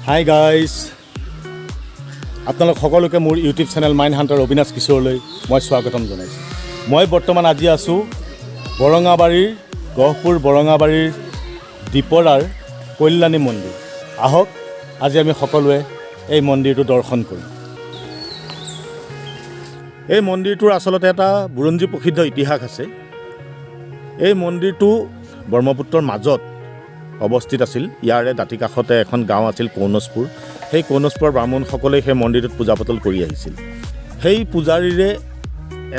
Hi guys, আপোনালোক সকলোকে মোৰ YouTube channel mind hunter Abinash কিশোৰলৈ মই স্বাগতম জনাইছোঁ। মই বৰ্তমান আজি আছোঁ বৰঙাবাৰীৰ, গহপুৰ বৰঙাবাৰীৰ দীপৰাৰ কল্যাণী মন্দিৰ। আহক, আজি আমি সকলোৱে এই মন্দিৰটো দৰ্শন কৰিম। এই মন্দিৰটোৰ আচলতে এটা বুৰঞ্জী প্ৰসিদ্ধ ইতিহাস আছে। এই মন্দিৰটো ব্ৰহ্মপুত্ৰৰ মাজত অৱস্থিত আছিল। ইয়াৰে দাঁতি কাষতে এখন গাঁও আছিল কৌনজপুৰ। সেই কৌনজপুৰৰ ব্ৰাহ্মণসকলে সেই মন্দিৰটোত পূজা পাতল কৰি আহিছিল। সেই পূজাৰীৰে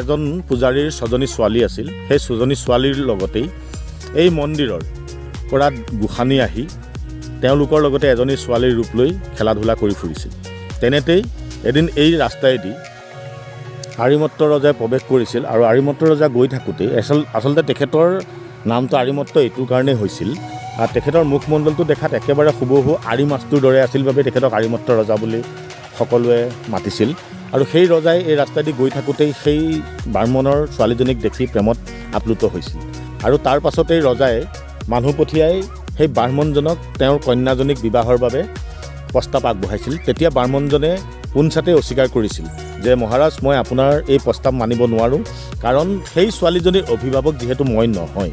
এজন পূজাৰীৰ ছজনী ছোৱালী আছিল। সেই ছজনী ছোৱালীৰ লগতেই এই মন্দিৰৰ পৰা গোসানী আহি তেওঁলোকৰ লগতে এজনী ছোৱালীৰ ৰূপ লৈ খেলা ধূলা কৰি ফুৰিছিল। তেনেতেই এদিন এই ৰাস্তাইদি আৰিমত্ত ৰজাই প্ৰৱেশ কৰিছিল আৰু আৰিমত্ত ৰজা গৈ থাকোঁতেই আচলতে তেখেতৰ নামটো আৰিমত্ত এইটোৰ কাৰণেই হৈছিল আৰু তেখেতৰ মুখমণ্ডলটো দেখাত একেবাৰে হুবহু আৰি মাছটোৰ দৰে আছিল বাবে তেখেতক আৰিমত্ত ৰজা বুলি সকলোৱে মাতিছিল। আৰু সেই ৰজাই এই ৰাস্তাইদি গৈ থাকোঁতেই সেই ব্ৰাহ্মণৰ ছোৱালীজনীক দেখি প্ৰেমত আপ্লুত হৈছিল আৰু তাৰ পাছতেই ৰজাই মানুহ পঠিয়াই সেই ব্ৰাহ্মণজনক তেওঁৰ কন্যাজনীক বিবাহৰ বাবে প্ৰস্তাৱ আগবঢ়াইছিল। তেতিয়া ব্ৰাহ্মণজনে পোনচাতেই অস্বীকাৰ কৰিছিল যে মহাৰাজ, মই আপোনাৰ এই প্ৰস্তাৱ মানিব নোৱাৰোঁ, কাৰণ সেই ছোৱালীজনীৰ অভিভাৱক যিহেতু মই নহয়।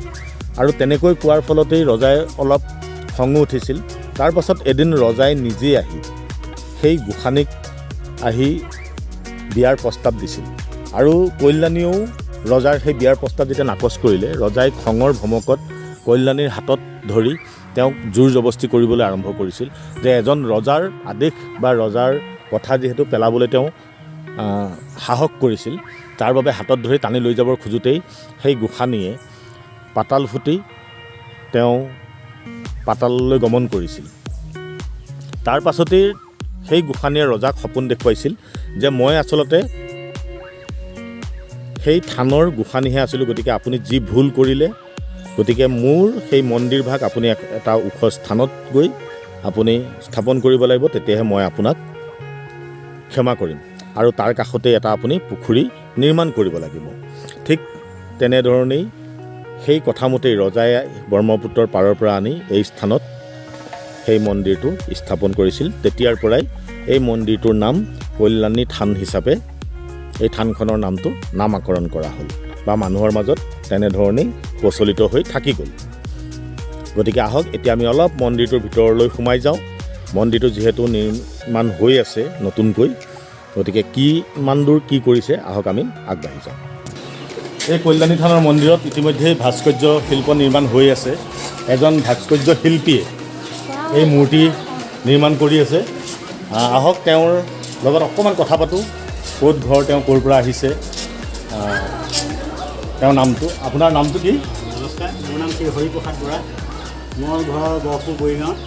আৰু তেনেকৈ কোৱাৰ ফলতেই ৰজাই অলপ খঙো উঠিছিল। তাৰ পাছত এদিন ৰজাই নিজেই আহি সেই গোসানীক আহি বিয়াৰ প্ৰস্তাৱ দিছিল আৰু কল্যাণীয়েও ৰজাৰ সেই বিয়াৰ প্ৰস্তাৱ যেতিয়া নাকচ কৰিলে, ৰজাই খঙৰ ভমকত কল্যাণীৰ হাতত ধৰি তেওঁক জোৰ জবস্তি কৰিবলৈ আৰম্ভ কৰিছিল যে এজন ৰজাৰ আদেশ বা ৰজাৰ কথা যিহেতু পেলাবলৈ তেওঁ সাহস কৰিছিল, তাৰ বাবে হাতত ধৰি টানি লৈ যাবৰ খোজোঁতেই সেই গোসানীয়ে পাতাল ফুটি তেওঁ পাতাললৈ গমন কৰিছিল। তাৰ পাছতেই সেই গোসানীয়ে ৰজাক সপোন দেখুৱাইছিল যে মই আচলতে সেই থানৰ গোসানীহে আছিলোঁ, গতিকে আপুনি যি ভুল কৰিলে, গতিকে মোৰ সেই মন্দিৰভাগ আপুনি এটা ওখ স্থানত গৈ আপুনি স্থাপন কৰিব লাগিব, তেতিয়াহে মই আপোনাক ক্ষমা কৰিম আৰু তাৰ কাষতে এটা আপুনি পুখুৰী নিৰ্মাণ কৰিব লাগিব। ঠিক তেনেধৰণেই সেই কথামতেই ৰজাই ব্ৰহ্মপুত্ৰৰ পাৰৰ পৰা আনি এই স্থানত সেই মন্দিৰটো স্থাপন কৰিছিল। তেতিয়াৰ পৰাই এই মন্দিৰটোৰ নাম কল্যাণী থান হিচাপে এই থানখনৰ নামটো নামাকৰণ কৰা হ'ল বা মানুহৰ মাজত তেনেধৰণেই প্ৰচলিত হৈ থাকি গ'ল। গতিকে আহক, এতিয়া আমি অলপ মন্দিৰটোৰ ভিতৰলৈ সোমাই যাওঁ। মন্দিৰটো যিহেতু নিৰ্মাণ হৈ আছে নতুনকৈ, গতিকে কিমান দূৰ কি কৰিছে, আহক আমি আগবাঢ়ি যাওঁ। এই কল্যাণী থানৰ মন্দিৰত ইতিমধ্যেই ভাস্কৰ্য শিল্প নিৰ্মাণ হৈ আছে। এজন ভাস্কৰ্য শিল্পীয়ে এই মূৰ্তি নিৰ্মাণ কৰি আছে। আহক, তেওঁৰ লগত অকণমান কথা পাতোঁ। ক'ত ঘৰ, তেওঁ ক'ৰ পৰা আহিছে, তেওঁৰ নামটো, আপোনাৰ নামটো কি? নমস্কাৰ, মোৰ নাম শ্ৰী হৰিপ্ৰসাদ বৰা। মোৰ ঘৰ গহপুৰ বৰিগাঁৱত।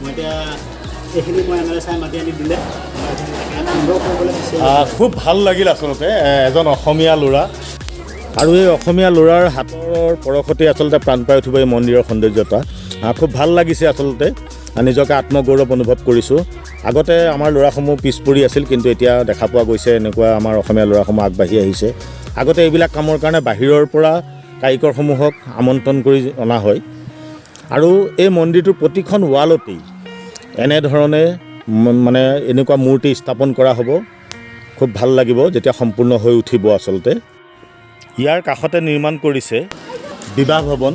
মই এতিয়া এইখিনি মই এম এল এ চাই মাতি আনি দিলে, মই এইখিনি তাকে সুন্দৰ কৰিবলৈ বিচাৰিছোঁ। খুব ভাল লাগিল আচলতে, এজন অসমীয়া ল'ৰা আৰু এই অসমীয়া ল'ৰাৰ হাতৰ পৰশতেই আচলতে প্ৰাণ পাই উঠিব এই মন্দিৰৰ সৌন্দৰ্যতা। খুব ভাল লাগিছে আচলতে, নিজকে আত্মগৌৰৱ অনুভৱ কৰিছোঁ। আগতে আমাৰ ল'ৰাসমূহ পিছ পৰি আছিল, কিন্তু এতিয়া দেখা পোৱা গৈছে এনেকুৱা আমাৰ অসমীয়া ল'ৰাসমূহ আগবাঢ়ি আহিছে। আগতে এইবিলাক কামৰ কাৰণে বাহিৰৰ পৰা কাৰিকৰসমূহক আমন্ত্ৰণ কৰি অনা হয় আৰু এই মন্দিৰটোৰ প্ৰতিখন ৱালতেই এনেধৰণে মানে এনেকুৱা মূৰ্তি স্থাপন কৰা হ'ব। খুব ভাল লাগিব যেতিয়া সম্পূৰ্ণ হৈ উঠিব। আচলতে ইয়াৰ কাষতে নিৰ্মাণ কৰিছে বিবাহ ভৱন,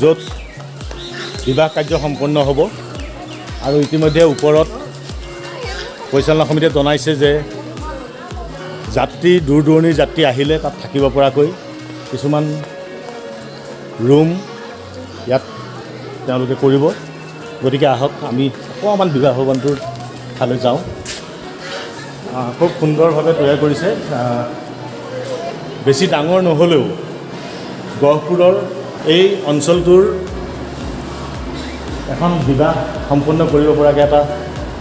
য'ত বিবাহ কাৰ্য সম্পন্ন হ'ব। আৰু ইতিমধ্যে ওপৰত পৰিচালনা সমিতিয়ে জনাইছে যে যাত্ৰী, দূৰ দূৰণিৰ যাত্ৰী আহিলে তাত থাকিব পৰাকৈ কিছুমান ৰুম ইয়াত তেওঁলোকে কৰিব। গতিকে আহক, আমি অকণমান বিবাহ ভৱনটোৰ ফালে যাওঁ। খুব সুন্দৰভাৱে তৈয়াৰ কৰিছে। বেছি ডাঙৰ নহ'লেও গহপুৰৰ এই অঞ্চলটোৰ এখন বিবাহ সম্পন্ন কৰিব পৰাকৈ এটা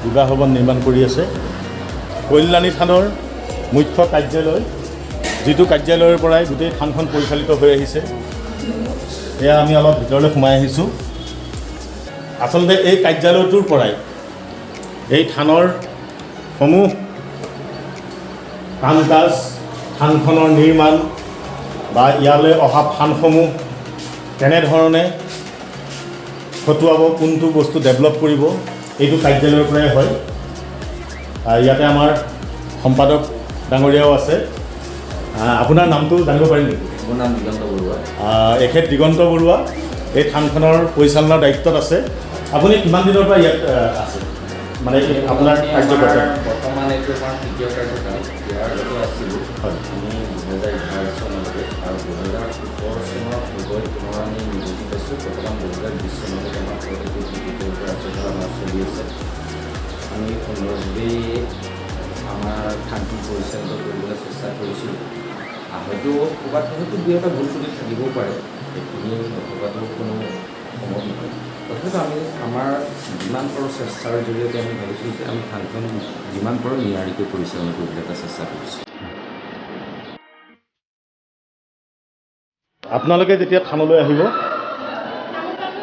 বিবাহ ভৱন নিৰ্মাণ কৰি আছে। কল্যাণী থানৰ মুখ্য কাৰ্যালয়, যিটো কাৰ্যালয়ৰ পৰাই গোটেই থানখন পৰিচালিত হৈ আহিছে। এয়া আমি অলপ ভিতৰলৈ সোমাই আহিছোঁ। আচলতে এই কাৰ্যালয়টোৰ পৰাই এই থানৰ সমূহ কাম কাজ, থানখনৰ নিৰ্মাণ বা ইয়ালৈ অহা ফাণ্ডসমূহ কেনেধৰণে খটুৱাব, কোনটো বস্তু ডেভেলপ কৰিব, এইটো কাৰ্যালয়ৰ পৰাই হয়। ইয়াতে আমাৰ সম্পাদক ডাঙৰীয়াও আছে। আপোনাৰ নামটো জানিব পাৰিম নেকি? মোৰ নাম দিগন্ত বৰুৱা। এখেত দিগন্ত বৰুৱা, এই থানখনৰ পৰিচালনাৰ দায়িত্বত আছে। আপুনি কিমান দিনৰ পৰা ইয়াত আছে, মানে এই আপোনাৰ কাৰ্যকৰ্তা? বৰ্তমান এইটো আমাৰ তৃতীয় কাৰ্যকাল। ইয়াৰ আগতে আছিলোঁ আমি 2011 চনলৈকে আৰু 2017 চনৰ পূৰ্বই পুনৰ আমি নিযুক্তি পাইছোঁ। বৰ্তমান 2020 চনলৈকে আমাৰ প্ৰতিটো তৃতীয় কাৰ্যকাল আমাৰ চলি আছে। আমি সুন্দৰভাৱেই আমাৰ থানখন পৰিচালিত কৰিবলৈ চেষ্টা কৰিছোঁ। হয়তো ক'ৰবাত হয়তো দুই এটা ভুল ত্ৰুটি থাকিবও পাৰে, সেইখিনি নথকাটো কোনো সম্ভৱ নহয়। তথাপিতো আমি আমাৰ যিমান পাৰোঁ চেষ্টাৰ জৰিয়তে আমি ভাবিছোঁ যে আমি থানখন যিমান পাৰোঁ নিয়াৰিকৈ পৰিচালনা কৰিবলৈ এটা চেষ্টা কৰিছোঁ। আপোনালোকে যেতিয়া থানলৈ আহিব,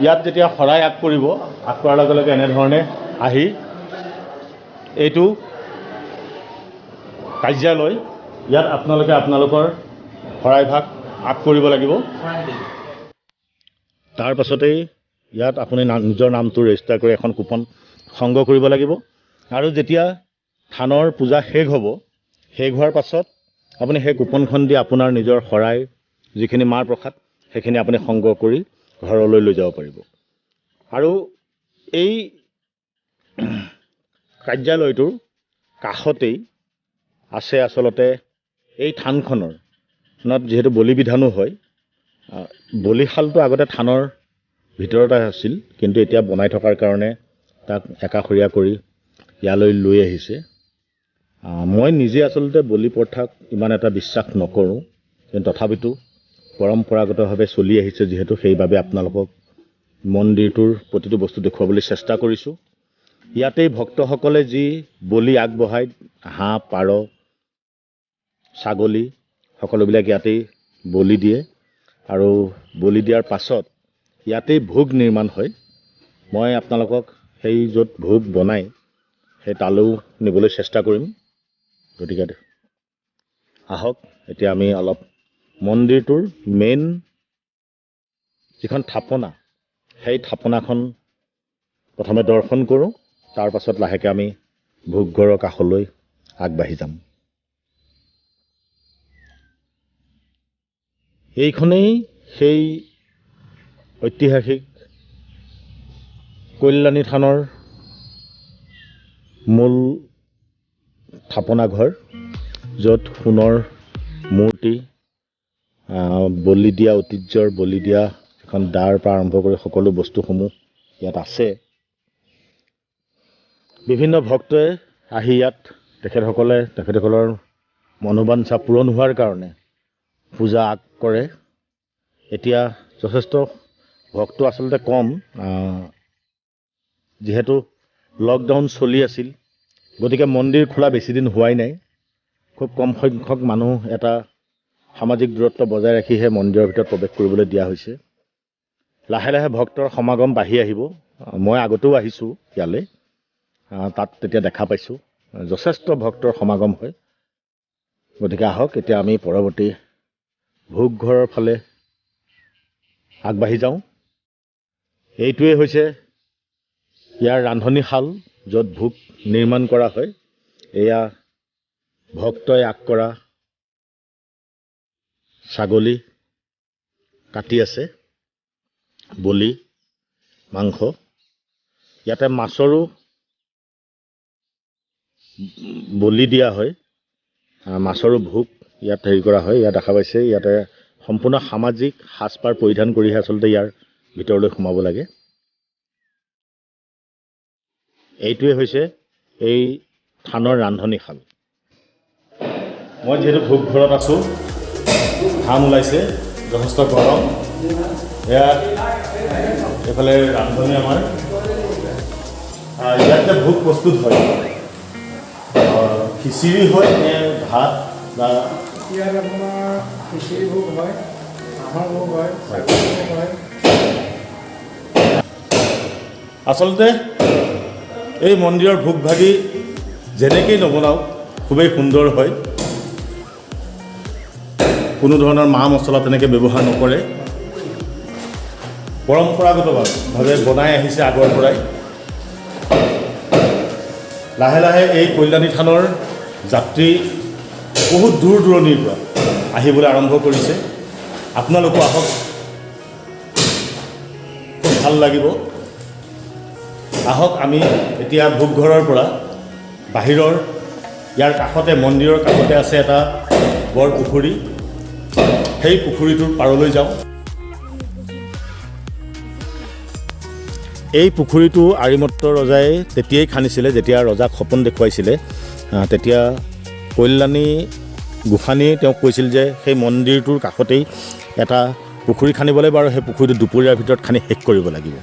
ইয়াত যেতিয়া শৰাই আগ কৰিব, আগ কৰাৰ লগে লগে এনেধৰণে আহি এইটো কাৰ্যালয়, ইয়াত আপোনালোকে আপোনালোকৰ শৰাইভাগ আগ কৰিব লাগিব। তাৰ পাছতেই ইয়াত আপুনি নিজৰ নামটো ৰেজিষ্টাৰ কৰি এখন কুপন সংগ্ৰহ কৰিব লাগিব। আৰু যেতিয়া থানৰ পূজা শেষ হ'ব, শেষ হোৱাৰ পাছত আপুনি সেই কুপনখন দি আপোনাৰ নিজৰ শৰাই যিখিনি মাহ প্ৰসাদ সেইখিনি আপুনি সংগ্ৰহ কৰি ঘৰলৈ লৈ যাব পাৰিব। আৰু এই কাৰ্যালয়টোৰ কাষতেই আছে আচলতে এই থানখনৰ যিহেতু বলি বিধানো হয়, বলিশালটো আগতে থানৰ ভিতৰতে আছিল, কিন্তু এতিয়া বনাই থকাৰ কাৰণে তাক একাষৰীয়া কৰি ইয়ালৈ লৈ আহিছে। মই নিজে আচলতে বলি প্ৰথাক ইমান এটা বিশ্বাস নকৰোঁ, কিন্তু তথাপিতো পৰম্পৰাগতভাৱে চলি আহিছে যিহেতু, সেইবাবে আপোনালোকক মন্দিৰটোৰ প্ৰতিটো বস্তু দেখুৱাবলৈ চেষ্টা কৰিছোঁ। ইয়াতেই ভক্তসকলে যি বলি আগবঢ়ায়, হাঁহ, পাৰ, ছাগলী সকলোবিলাক ইয়াতেই বলি দিয়ে। আৰু বলি দিয়াৰ পাছত ইয়াতেই ভোগ নিৰ্মাণ হয়। মই আপোনালোকক সেই য'ত ভোগ বনায় সেই তালৈও নিবলৈ চেষ্টা কৰিম। গতিকে আহক এতিয়া আমি অলপ মন্দিৰটোৰ মেইন যিখন থাপনা, সেই থাপনাখন প্ৰথমে দৰ্শন কৰোঁ, তাৰ পাছত লাহেকৈ আমি ভোগঘৰৰ কাষলৈ আগবাঢ়ি যাম। এইখনেই সেই ঐতিহাসিক কল্যাণী থানৰ মূল থাপনা ঘৰ, য'ত সোণৰ মূৰ্তি, বলি দিয়া ঐতিহ্যৰ বলি দিয়া এখন দাৰ পৰা আৰম্ভ কৰি সকলো বস্তুসমূহ ইয়াত আছে। বিভিন্ন ভক্তই আহি ইয়াত তেখেতসকলৰ মনোবাঞ্ছা পূৰণ হোৱাৰ কাৰণে পূজা আগ কৰে। এতিয়া যথেষ্ট ভক্ত আচলতে কম, যিহেতু লকডাউন চলি আছিল, গতিকে মন্দিৰ খোলা বেছিদিন হোৱাই নাই। খুব কম সংখ্যক মানুহ এটা সামাজিক দূৰত্ব বজাই ৰাখিহে মন্দিৰৰ ভিতৰত প্ৰৱেশ কৰিবলৈ দিয়া হৈছে। লাহে লাহে ভক্তৰ সমাগম বাঢ়ি আহিব। মই আগতেও আহিছোঁ ইয়ালৈ, তাত তেতিয়া দেখা পাইছোঁ যথেষ্ট ভক্তৰ সমাগম হয়। গতিকে আহক এতিয়া আমি পৰৱৰ্তী ভোগঘৰৰ ফালে আগবাঢ়ি যাওঁ। এইটোৱেই হৈছে ইয়াৰ ৰান্ধনীশাল, য'ত ভোগ নিৰ্মাণ কৰা হয়। এয়া ভক্তই আগ কৰা ছাগলী কাটি আছে, বলি মাংস। ইয়াতে মাছৰো বলি দিয়া হয়, মাছৰো ভোগ ইয়াত হেৰি কৰা হয়। ইয়াত দেখা পাইছে ইয়াতে সম্পূৰ্ণ সামাজিক সাজপাৰ পৰিধান কৰিহে আচলতে ইয়াৰ ভিতৰলৈ সোমাব লাগে। এইটোৱে হৈছে এই থানৰ ৰান্ধনীশাল। মই যিহেতু ভোগ ঘৰত আছোঁ, ঘাম ওলাইছে, যথেষ্ট গৰম। এয়া এইফালে ৰান্ধনী আমাৰ। ইয়াত যে ভোগ প্ৰস্তুত হয়, খিচিৰি হয় নে ভাত বা? ইয়াত আপোনাৰ খিচিৰি ভোগ হয়, হাঁহৰ ভোগ হয়, ছাগলী ভোগ হয়। আচলতে এই মন্দিৰৰ ভোগভাগী যেনেকেই নবনাওক খুবেই সুন্দৰ হয়। কোনো ধৰণৰ মা মছলা তেনেকৈ ব্যৱহাৰ নকৰে, পৰম্পৰাগতভাৱে বনাই আহিছে আগৰ পৰাই। লাহে লাহে এই কল্যাণী থানৰ যাত্ৰী বহুত দূৰ দূৰণিৰ পৰা আহিবলৈ আৰম্ভ কৰিছে। আপোনালোকো আহক, খুব ভাল লাগিব। আহক, আমি এতিয়া ভোগঘৰৰ পৰা বাহিৰৰ ইয়াৰ কাষতে, মন্দিৰৰ কাষতে আছে এটা বৰ পুখুৰী, সেই পুখুৰীটোৰ পাৰলৈ যাওঁ। এই পুখুৰীটো আৰিমত্ত ৰজাই তেতিয়াই খান্দিছিলে যেতিয়া ৰজাক সপোন দেখুৱাইছিলে। তেতিয়া কল্যাণী গোসাঁনীয়ে তেওঁক কৈছিল যে সেই মন্দিৰটোৰ কাষতেই এটা পুখুৰী খান্দিব লাগিব আৰু সেই পুখুৰীটো দুপৰীয়াৰ ভিতৰত খান্দি শেষ কৰিব লাগিব।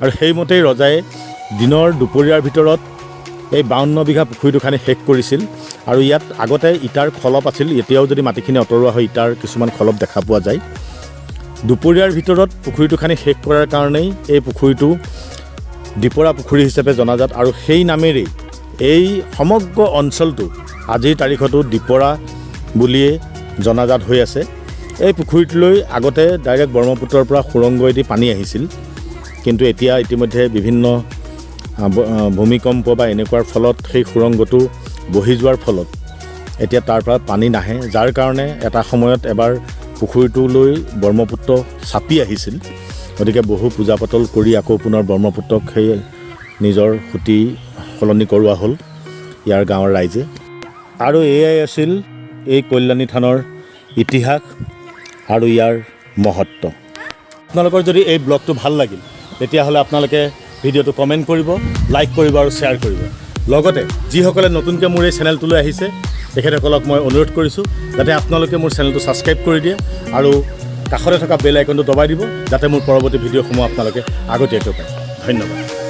আৰু সেইমতেই ৰজাই দিনৰ দুপৰীয়াৰ ভিতৰত এই 52 বিঘা পুখুৰীটো খান্দি শেষ কৰিছিল। আৰু ইয়াত আগতে ইটাৰ খলপ আছিল, এতিয়াও যদি মাটিখিনি আঁতৰোৱা হয় ইটাৰ কিছুমান খলপ দেখা পোৱা যায়। দুপৰীয়াৰ ভিতৰত পুখুৰীটো খান্দি শেষ কৰাৰ কাৰণেই এই পুখুৰীটো ডিপৰা পুখুৰী হিচাপে জনাজাত আৰু সেই নামেৰেই এই সমগ্ৰ অঞ্চলটো আজিৰ তাৰিখতো ডিপৰা বুলিয়ে জনাজাত হৈ আছে। এই পুখুৰীটোলৈ আগতে ডাইৰেক্ট ব্ৰহ্মপুত্ৰৰ পৰা সুৰংগইদি পানী আহিছিল, কিন্তু এতিয়া ইতিমধ্যে বিভিন্ন ভূমিকম্প বা এনেকুৱাৰ ফলত সেই সুৰংগটো বহি যোৱাৰ ফলত এতিয়া তাৰ পৰা পানী নাহে, যাৰ কাৰণে এটা সময়ত এবাৰ পুখুৰীটোলৈ ব্ৰহ্মপুত্ৰ চাপি আহিছিল। গতিকে বহু পূজা পাতল কৰি আকৌ পুনৰ ব্ৰহ্মপুত্ৰক সেই নিজৰ সুঁতি সলনি কৰোৱা হ'ল ইয়াৰ গাঁৱৰ ৰাইজে। আৰু এয়াই আছিল এই কল্যাণী থানৰ ইতিহাস আৰু ইয়াৰ মহত্ব। আপোনালোকৰ যদি এই ব্লগটো ভাল লাগিল, তেতিয়াহ'লে আপোনালোকে ভিডিঅ'টো কমেণ্ট কৰিব, লাইক কৰিব আৰু শ্বেয়াৰ কৰিব। লগতে যিসকলে নতুনকৈ মোৰ এই চেনেলটোলৈ আহিছে, তেখেতসকলক মই অনুৰোধ কৰিছোঁ যাতে আপোনালোকে মোৰ চেনেলটো ছাবস্ক্ৰাইব কৰি দিয়ে আৰু কাষতে থকা বেল আইকনটো দবাই দিব, যাতে মোৰ পৰৱৰ্তী ভিডিঅ'সমূহ আপোনালোকে আগতীয়াকৈ পায়। ধন্যবাদ।